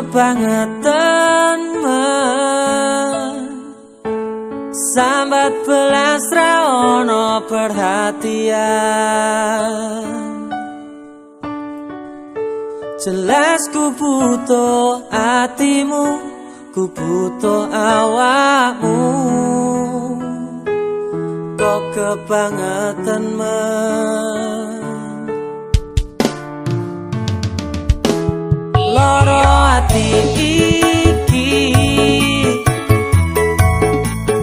Kebangetan men. Sambat belas ra ono perhatian. Jelas ku butuh hatimu, ku butuh awakmu. Kok kebangetan men. Loro ati iki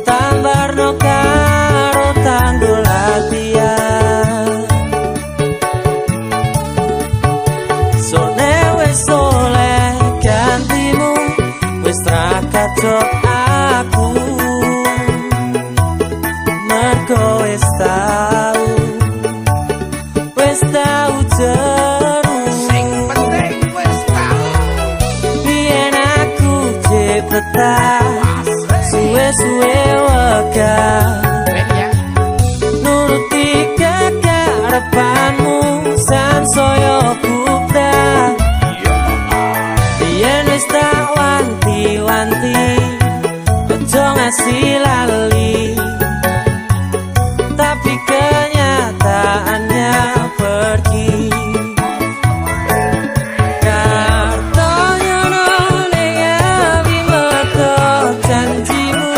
tambarno karo tanggul latihan. Sone wis oleh gantimu, wis ra kacok aku. Mergo wis tau jeru. Sing penting wis tau. Biyen aku jebetah, suwe-suwe wegah. Ben ya. Nuruti kekarepanmu sansaya bubrah. Yen wis tak wanti-wanti, aja ngasih lali. Tapi kenyataannya pergi. Kartonyono ning awi mergo janjimu.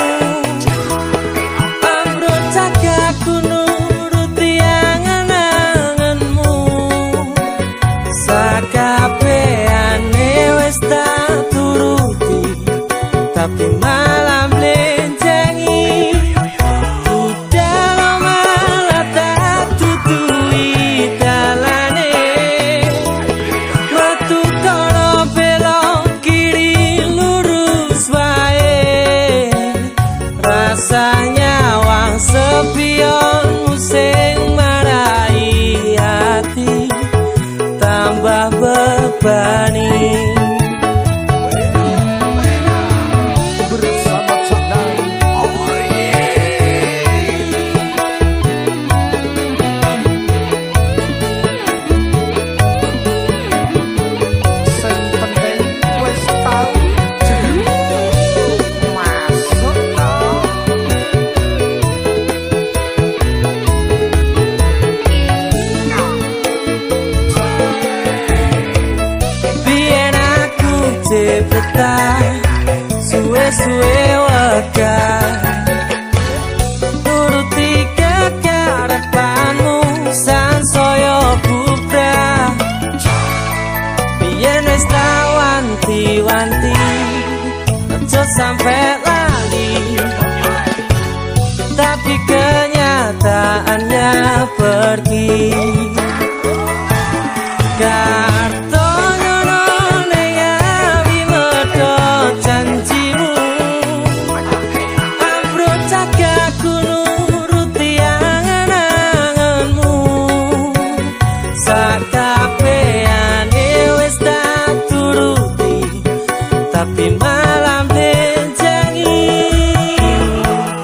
Ambruk cagakku nuruti angen-angenmu. Sakabehane wis tak turuti, tapi malah mblencengi. Budal malah tak tutui dalane. Metu kono belok kiri lurus wae. Rasanya wang sepionmu sing marai ati tambah bebani. Bersama Cak Nan. Oh yeah. Sing penting wis tau jeru. Masuk to. Biyen aku jebetah, suwe-suwe wegah. Nuruti kekarepanmu sansaya bubrah. Biyen wis tak wanti-wanti, aja sampe lali. Tapi kenyataannya pergi. Kartonyono ning awi mergo janjimu. Ambruk cagakku nuruti angen-angenmu. Sakabehane wis tak turuti, tapi malah mblencengi.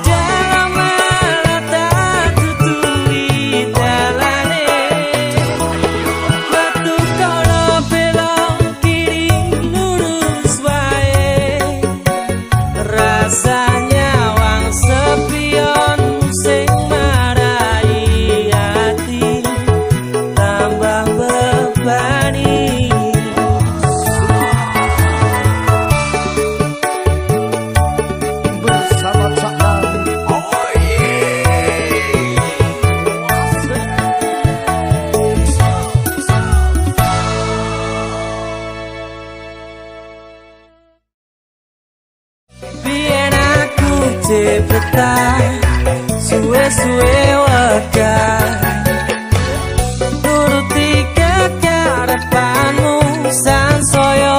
Dalam malah tak tutui dalane. Metu kono belok kiri lurus wae. Rasanya wang sepion sing marai ati tambah bebani. Bersama Cak Nan. Oh yeah. Asik. Biyen aku jebetah, suwe-suwe wegah. Nuruti kekarepanmu sansaya